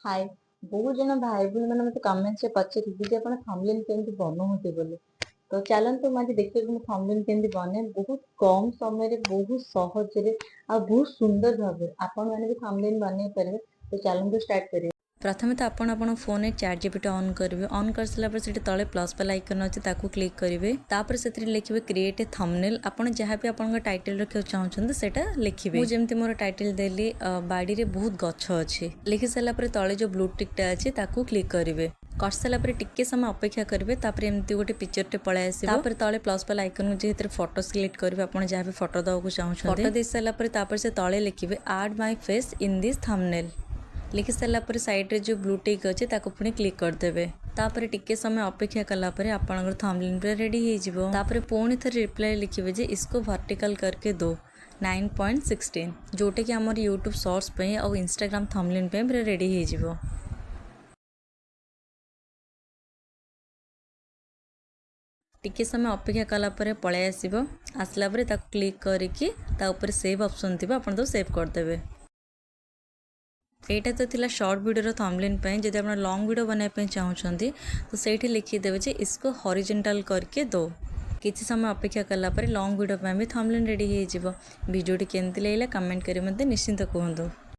ହାଏ, ବହୁତ ଜଣ ଭାଇ ଭଉଣୀ ମାନେ ମୋତେ କମେଣ୍ଟରେ ପଚାରି, ଦିଦି, ଆପଣ ଥମ୍ବନେଲ୍ କେମିତି ବନଉଛନ୍ତି ବୋଲି। ତ ଚାଲନ୍ତୁ, ମୁଁ ଆଜି ଦେଖିବାକୁ ମୁଁ ଥମ୍ବନେଲ୍ କେମିତି ବନାଏ। ବହୁତ କମ୍ ସମୟରେ, ବହୁତ ସହଜରେ ଆଉ ବହୁତ ସୁନ୍ଦର ଭାବରେ ଆପଣମାନେ ବି ଥମ୍ବନେଲ୍ ବନେଇ ପାରିବେ। ତ ଚାଲନ୍ତୁ ଷ୍ଟାର୍ଟ କରିବା। ପ୍ରଥମେ ତ ଆପଣ ଆପଣଙ୍କ ଫୋନ୍ରେ ଚାଟ୍ ଜିପିଟି ଅନ୍ କରିବେ। ଅନ୍ କରିସାରିଲା ପରେ ସେଠି ତଳେ ପ୍ଲସ୍ ବାଲା ଆଇକନ୍ ଅଛି, ତାକୁ କ୍ଲିକ୍ କରିବେ। ତାପରେ ସେଥିରେ ଲେଖିବେ କ୍ରିଏଟ୍ ଏ ଥମ୍ବନେଲ୍। ଆପଣ ଯାହା ବି ଆପଣଙ୍କ ଟାଇଟଲ୍ ରଖିବାକୁ ଚାହୁଁଛନ୍ତି, ସେଇଟା ଲେଖିବେ। ମୁଁ ଯେମିତି ମୋର ଟାଇଟଲ୍ ଦେଲି, ବାଡ଼ିରେ ବହୁତ ଗଛ ଅଛି। ଲେଖି ସାରିଲା ପରେ ତଳେ ଯେଉଁ ବ୍ଲୁ ଟିକ୍ଟା ଅଛି, ତାକୁ କ୍ଲିକ୍ କରିବେ। କରିସାରିଲା ପରେ ଟିକେ ସମୟ ଅପେକ୍ଷା କରିବେ। ତାପରେ ଏମିତି ଗୋଟେ ପିକ୍ଚରଟେ ପଳେଇ ଆସିବ। ତାପରେ ତଳେ ପ୍ଲସ୍ ବାଲା ଆଇକନ୍, ଯେଥିରେ ଫଟୋ ସିଲେକ୍ଟ କରିବେ, ଆପଣ ଯାହା ବି ଫଟୋ ଦେବାକୁ ଚାହୁଁଛନ୍ତି। ଫଟୋ ଦେଇ ସାରିଲା ପରେ ତାପରେ ସେ ତଳେ ଲେଖିବେ "Add my face in this thumbnail"। ଲେଖି ସାରିଲା ପରେ ସାଇଡ଼୍ରେ ଯେଉଁ ବ୍ଲୁ ଟିକ୍ ଅଛି, ତାକୁ ପୁଣି କ୍ଲିକ୍ କରିଦେବେ। ତାପରେ ଟିକେ ସମୟ ଅପେକ୍ଷା କଲା ପରେ ଆପଣଙ୍କର ଥମ୍ବନେଲ୍ ପୁରା ରେଡ଼ି ହେଇଯିବ। ତାପରେ ପୁଣି ଥରେ ରିପ୍ଲାଏ ଲେଖିବେ ଯେ "इसको ଭର୍ଟିକାଲ करके दो 9.16", ଯେଉଁଟାକି ଆମର ୟୁଟ୍ୟୁବ୍ ସର୍ଟସ୍ ପାଇଁ ଆଉ ଇନଷ୍ଟାଗ୍ରାମ ଥମ୍ବନେଲ୍ ପାଇଁ ପୁରା ରେଡ଼ି ହେଇଯିବ। ଟିକେ ସମୟ ଅପେକ୍ଷା କଲା ପରେ ପଳେଇ ଆସିବ। ଆସିଲା ପରେ ତାକୁ କ୍ଲିକ୍ କରିକି ତା ଉପରେ ସେଭ୍ ଅପସନ୍ ଥିବ, ଆପଣ ତାକୁ ସେଭ୍ କରିଦେବେ। ଏଇଟା ତ ଥିଲା ସର୍ଟ ଭିଡ଼ିଓର ଥମ୍ବନେଲ୍ ପାଇଁ। ଯଦି ଆପଣ ଲଙ୍ଗ୍ ଭିଡ଼ିଓ ବନାଇବା ପାଇଁ ଚାହୁଁଛନ୍ତି, ତ ସେଇଠି ଲେଖିଦେବେ ଯେ "इसको ହରିଜେଣ୍ଟାଲ करके दो"। କିଛି ସମୟ ଅପେକ୍ଷା କଲା ପରେ ଲଙ୍ଗ୍ ଭିଡ଼ିଓ ପାଇଁ ବି ଥମ୍ବନେଲ୍ ରେଡ଼ି ହେଇଯିବ। ଭିଡ଼ିଓଟି କେମିତି ଲାଗିଲା, କମେଣ୍ଟ କରି ମୋତେ ନିଶ୍ଚିନ୍ତ କୁହନ୍ତୁ।